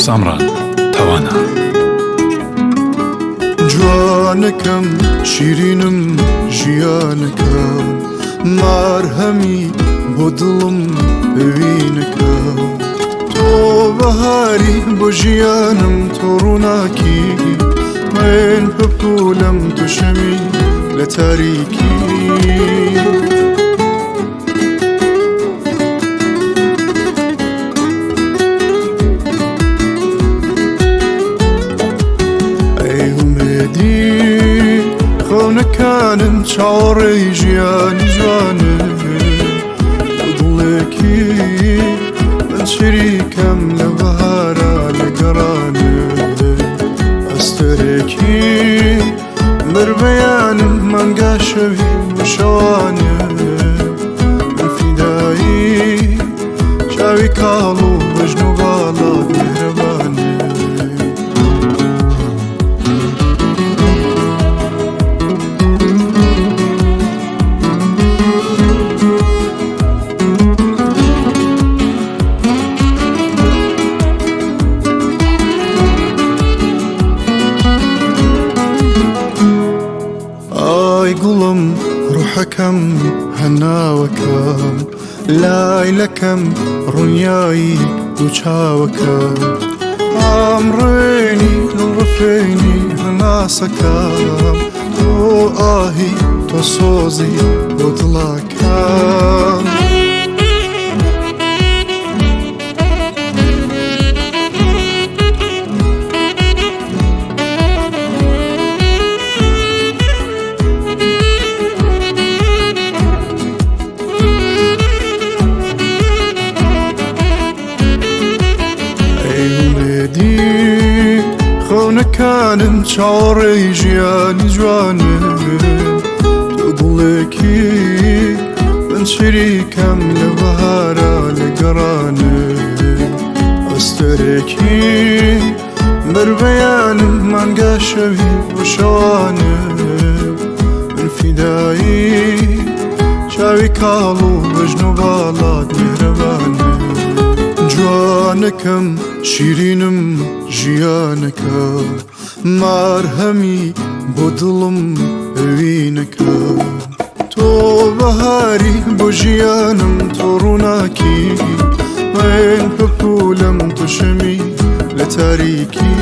سامران تەوانا. جوانەکەم شیرینم ژیانەکەم مارهەمی بۆ دڵم ئەوینەکەم تۆ بەهاری بۆ ژیانم تۆ ڕووناکی من پەپوولەم تۆ شەمی لە تاریکی. ئەی هومێدی خەونەکانم چاوەڕێی ژیانی جوانم دڵێکی من شریکەم لە بەهارا لە گەڕانم ئەستەرێکی بەربەیانم مانگا شەوی و شەوانم من فیدایی چاوی کاڵ و بەژن و باڵات میهرەبانم. ئای گوڵم ڕوحەکەم هەناوەکەم لایلەکەم ڕوونیایی دوو چاوەکەم ئامڕێنی دڵڕفێنی هەناسەکەم تۆ ئاهی تۆ سۆزی بۆ دڵاکەم. ئەی ئومێدی خەونەکانم چاوەڕێی ژیانی جوانم تۆ گوڵێکی من شریکەم لە بەهارا لە گەڕانم ئەستەرێکی بەربەیانم مانگا شەوی و شەوانم من فیدایی چاوی کاڵ و بەژن و باڵات میهرەبانم جوانەکەم شیرینم ژیانەکەم مارهەمی بۆ دڵم ئەوینەکەم تۆ بەهاری بۆ ژیانم تۆ ڕووناکی من پەپوولەم تۆ شەمی لە تاریکی.